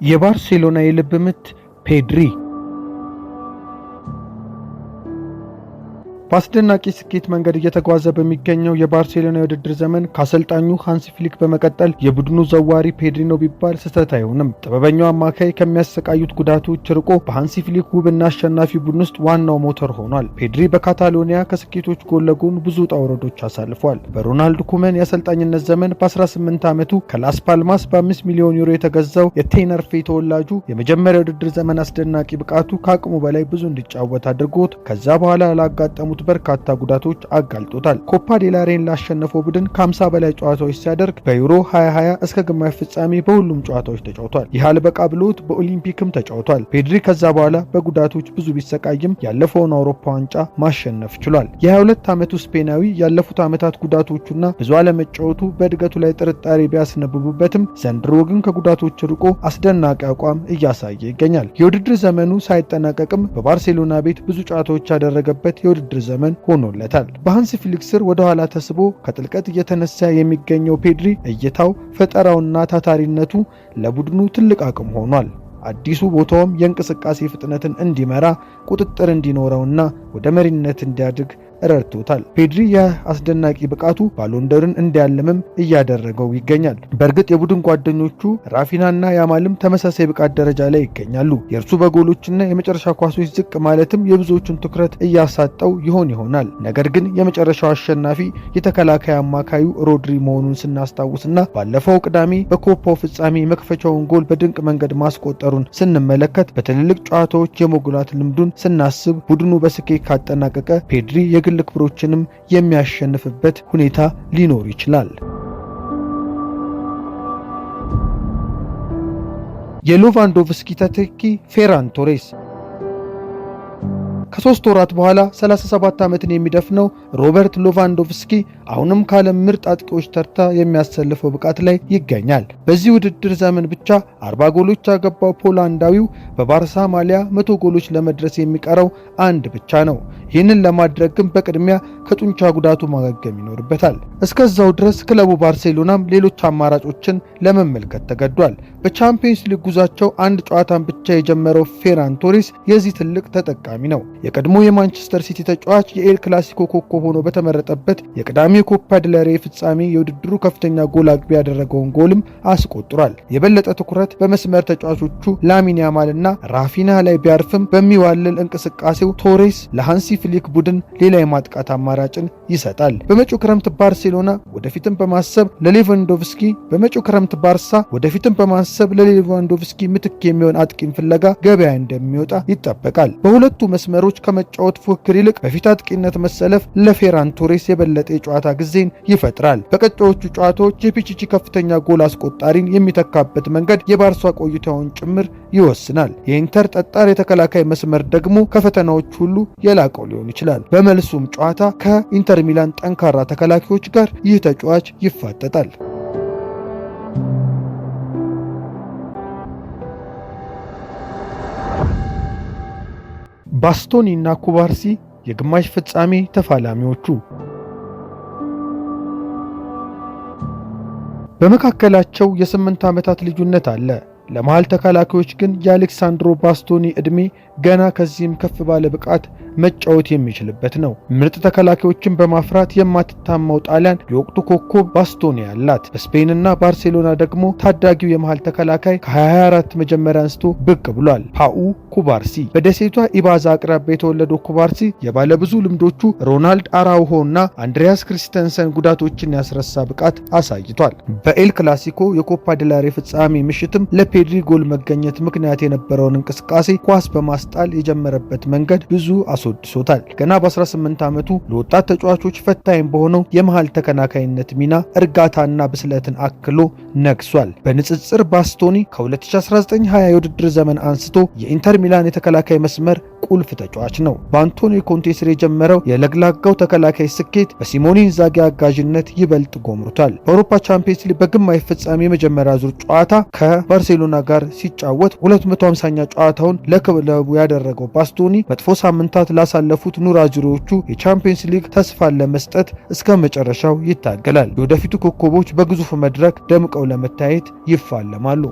የባርሴሎና የልብ ምት ፔድሪ። በአስደናቂ ስኬት መንገድ እየተጓዘ በሚገኘው የባርሴሎና የውድድር ዘመን ከአሰልጣኙ ሃንሲ ፍሊክ በመቀጠል የቡድኑ ዘዋሪ ፔድሪ ነው ቢባል ስህተት አይሆንም። ጥበበኛው አማካይ ከሚያሰቃዩት ጉዳቶች ርቆ በሃንሲ ፍሊክ ውብና አሸናፊ ቡድን ውስጥ ዋናው ሞተር ሆኗል። ፔድሪ በካታሎኒያ ከስኬቶች ጎን ለጎን ብዙ ውጣ ውረዶች አሳልፏል። በሮናልድ ኩመን የአሰልጣኝነት ዘመን በ18 ዓመቱ ከላስ ፓልማስ በ5 ሚሊዮን ዩሮ የተገዛው የቴነርፌ ተወላጁ የመጀመሪያ የውድድር ዘመን አስደናቂ ብቃቱ ከአቅሙ በላይ ብዙ እንዲጫወት አድርጎት ከዛ በኋላ ላጋጠሙት በርካታ ጉዳቶች አጋልጦታል። ኮፓ ዴላሬን ላሸነፈው ቡድን ከ50 በላይ ጨዋታዎች ሲያደርግ በዩሮ 2020 እስከ ግማሽ ፍጻሜ በሁሉም ጨዋታዎች ተጫውቷል። ይህ አልበቃ ብሎት በኦሊምፒክም ተጫውቷል። ፔድሪ ከዛ በኋላ በጉዳቶች ብዙ ቢሰቃይም ያለፈውን አውሮፓ ዋንጫ ማሸነፍ ችሏል። የ22 ዓመቱ ስፔናዊ ያለፉት ዓመታት ጉዳቶቹና ብዙ አለመጫወቱ በእድገቱ ላይ ጥርጣሬ ቢያስነብቡበትም ዘንድሮ ግን ከጉዳቶች ርቆ አስደናቂ አቋም እያሳየ ይገኛል። የውድድር ዘመኑ ሳይጠናቀቅም በባርሴሎና ቤት ብዙ ጨዋታዎች ያደረገበት የውድድር ዘመን ሆኖለታል። በሃንሲ ፍሊክ ስር ወደ ኋላ ተስቦ ከጥልቀት እየተነሳ የሚገኘው ፔድሪ እይታው፣ ፈጠራውና ታታሪነቱ ለቡድኑ ትልቅ አቅም ሆኗል። አዲሱ ቦታውም የእንቅስቃሴ ፍጥነትን እንዲመራ፣ ቁጥጥር እንዲኖረውና ወደ መሪነት እንዲያድግ ረድቶታል። ፔድሪ የአስደናቂ ብቃቱ ባሎንደርን እንዲያለምም እያደረገው ይገኛል። በእርግጥ የቡድን ጓደኞቹ ራፊናና ያማልም ተመሳሳይ ብቃት ደረጃ ላይ ይገኛሉ። የእርሱ በጎሎችና የመጨረሻ ኳሶች ዝቅ ማለትም የብዙዎቹን ትኩረት እያሳጠው ይሆን ይሆናል። ነገር ግን የመጨረሻው አሸናፊ የተከላካይ አማካዩ ሮድሪ መሆኑን ስናስታውስና ባለፈው ቅዳሜ በኮፓው ፍጻሜ የመክፈቻውን ጎል በድንቅ መንገድ ማስቆጠሩን ስንመለከት፣ በትልልቅ ጨዋታዎች የመጉላት ልምዱን ስናስብ፣ ቡድኑ በስኬት ካጠናቀቀ ፔድሪ የግል ክብሮችንም የሚያሸንፍበት ሁኔታ ሊኖር ይችላል። የሌቫንዶቭስኪ ተተኪ ፌራን ቶሬስ። ከ3 ወራት በኋላ 37 ዓመትን የሚደፍነው ሮበርት ሌቫንዶቭስኪ አሁንም ከዓለም ምርጥ አጥቂዎች ተርታ የሚያሰልፈው ብቃት ላይ ይገኛል። በዚህ ውድድር ዘመን ብቻ 40 ጎሎች ያገባው ፖላንዳዊው በባርሳ ማሊያ 100 ጎሎች ለመድረስ የሚቀረው አንድ ብቻ ነው። ይህንን ለማድረግ ግን በቅድሚያ ከጡንቻ ጉዳቱ ማገገም ይኖርበታል። እስከዛው ድረስ ክለቡ ባርሴሎናም ሌሎች አማራጮችን ለመመልከት ተገዷል። በቻምፒየንስ ሊግ ጉዟቸው አንድ ጨዋታን ብቻ የጀመረው ፌራን ቶሬስ የዚህ ትልቅ ተጠቃሚ ነው። የቀድሞ የማንቸስተር ሲቲ ተጫዋች የኤል ክላሲኮ ኮከብ ሆኖ በተመረጠበት የቅዳሜ ኮፓ ዴልሬ ፍጻሜ የውድድሩ ከፍተኛ ጎል አግቢ ያደረገውን ጎልም አስቆጥሯል። የበለጠ ትኩረት በመስመር ተጫዋቾቹ ላሚን ያማልና ራፊና ላይ ቢያርፍም በሚዋልል እንቅስቃሴው ቶሬስ ለሃንሲ ፍሊክ ቡድን ሌላ የማጥቃት አማራጭን ይሰጣል። በመጪው ክረምት ባርሳ ወደፊትም በማሰብ ለሌቫንዶቭስኪ ምትክ የሚሆን አጥቂን ፍለጋ ገበያ እንደሚወጣ ይጠበቃል። በሁለቱ መስመሮች ከመጫወት ፉክክር ይልቅ በፊት አጥቂነት መሰለፍ ለፌራን ቶሬስ የበለጠ የጨዋታ ጊዜን ይፈጥራል። በቀጣዮቹ ጨዋታዎች የፒቺቺ ከፍተኛ ጎል አስቆጣሪን የሚተካበት መንገድ የባርሳ ቆይታውን ጭምር ይወስናል። የኢንተር ጠጣር የተከላካይ መስመር ደግሞ ከፈተናዎች ሁሉ የላቀው ሊሆን ይችላል። በመልሱም ጨዋታ ከኢንተር ሚላን ጠንካራ ተከላካዮች ጋር ይህ ተጫዋች ይፋጠጣል። ባስቶኒ እና ኩባርሲ የግማሽ ፍጻሜ ተፋላሚዎቹ። በመካከላቸው የ8 ዓመታት ልዩነት አለ። ለመሃል ተከላካዮች ግን የአሌክሳንድሮ ባስቶኒ ዕድሜ ገና ከዚህም ከፍ ባለ ብቃት መጫወት የሚችልበት ነው። ምርጥ ተከላካዮችን በማፍራት የማትታማው ጣሊያን የወቅቱ ኮከብ ባስቶኒ አላት። በስፔንና ባርሴሎና ደግሞ ታዳጊው የመሃል ተከላካይ ከ2024 መጀመሪያ አንስቶ ብቅ ብሏል። ፓኡ ኩባርሲ። በደሴቷ ኢቢዛ አቅራቢያ የተወለደው ኩባርሲ የባለብዙ ልምዶቹ ሮናልድ አራውሆ እና አንድሪያስ ክሪስተንሰን ጉዳቶችን ያስረሳ ብቃት አሳይቷል። በኤል ክላሲኮ የኮፓ ዴላሬ ፍጻሜ ምሽትም ለፔድሪ ጎል መገኘት ምክንያት የነበረውን እንቅስቃሴ ኳስ በማስጣል የጀመረበት መንገድ ብዙ አስወድሶታል። ገና በ18 ዓመቱ ለወጣት ተጫዋቾች ፈታኝ በሆነው የመሃል ተከላካይነት ሚና እርጋታና ብስለትን አክሎ ነግሷል። በንጽጽር ባስቶኒ ከ2019-20 የውድድር ዘመን አንስቶ የኢንተር ሚላን የተከላካይ መስመር ቁልፍ ተጫዋች ነው። በአንቶኒዮ ኮንቴ ስር የጀመረው የለግላጋው ተከላካይ ስኬት በሲሞኔ ኢንዛጊ አጋዥነት ይበልጥ ጎምርቷል። በአውሮፓ ቻምፒየንስ ሊግ በግማሽ ፍጻሜ የመጀመሪያ ዙር ጨዋታ ከባርሴሎና ጋር ሲጫወት 250ኛ ጨዋታውን ለክለቡ ያደረገው ባስቶኒ መጥፎ ሳምንታት ላሳለፉት ኔራዙሪዎቹ የቻምፒየንስ ሊግ ተስፋን ለመስጠት እስከ መጨረሻው ይታገላል። የወደፊቱ ኮከቦች በግዙፍ መድረክ ደምቀው ለመታየት ይፋለማሉ።